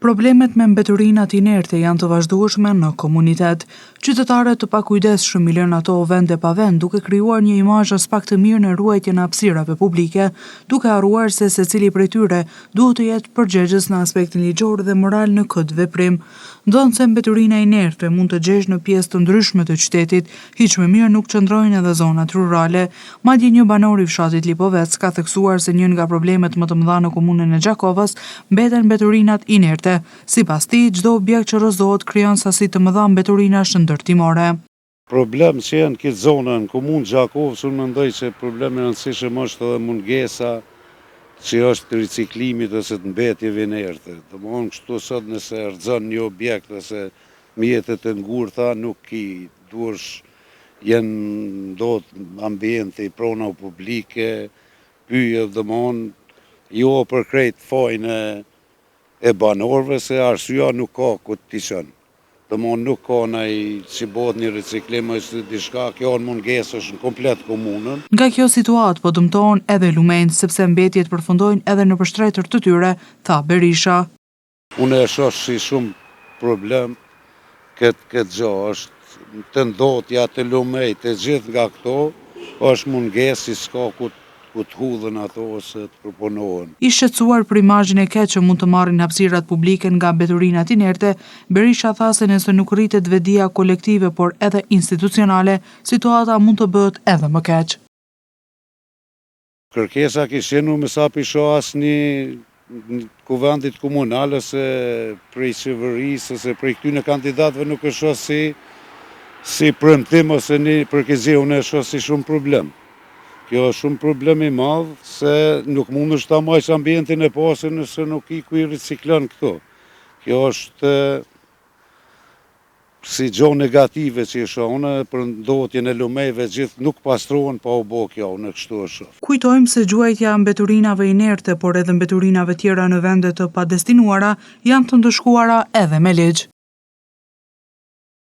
Problemet me mbeturinat inerte janë të vazhdueshme në komunitet. Qytetarët të pakujdesshëm i lënë ato vend e pa vend, duke krijuar një imazh aspak të mirë në ruajtjen e hapësirave publike, duke harruar se secili prej tyre duhet të jetë përgjegjës në aspektin ligjor dhe moral në këtë veprim. Ndonëse mbeturina inerte mund të gjesh në pjesë të ndryshme të qytetit, hiç më mirë nuk qëndrojnë edhe zonat rurale. Madje një banor i fshatit Lipovec ka theksuar se një nga problemet më të mëdha në komunën e Gjakovës mbeten mbeturinat inerte. Sipas tij, çdo objekt që rrëzohet krijon sasi të mëdha mbeturinash ndërtimore. Problem që janë këtë zonë në komunë Gjakovës, unë mendoj që problem i rëndësishëm është edhe mungesa që është riciklimit ose të mbetjeve inerte. Domethënë kështu sot nëse rrëzon një objekt ose mjete të ngurta nuk ki duhesh janë ndot ambienti, prona publike, pyjet, domethënë jo për krejt fajin e e banorëve se arsyeja nuk ka ku t'i çon. Domethënë nuk ka naj që bëhet një riciklim ose diçka, kjo në mungesë është në komplet komunën. Nga kjo situatë po dëmtohen edhe lumenjtë, sepse mbetjet përfundojnë edhe nëpër shtretër të tyre, tha Berisha. Unë e shoh si shumë problem këtë këtë gjë, është të ndotja, të lumejt, të gjithë nga këto, është mungesë si s'ka ku ku të hudhen ato ose të përpunohen. I shqetësuar për imazhin e keq që mund të marrin hapësirat publike nga mbeturinat inerte, Berisha tha se nëse nuk rritet vetëdija kolektive por edhe institucionale, situata mund të bëhet edhe më keq. Kërkesa kish qenë me sa pi shoh asnjë kuvendit komunal ose prej qeverisë ose prej këtyne kandidatëve nuk e shoh si si premtim ose një përgjegjësi, unë e shoh si shumë problem. Kjo është shumë problem i madh se nuk mundesh ta majsh ambientin e pastër nëse nuk i ku i riciklon këto. Kjo është Si gjo negative që e shoh unë për ndotjen e lumejve gjithë nuk pastrohen pa u bo kjo unë kështu e shoh. Kujtojmë se gjuajtja e mbeturinave inerte por edhe mbeturinave tjera në vende të padestinuara janë të ndëshkuara edhe me ligj.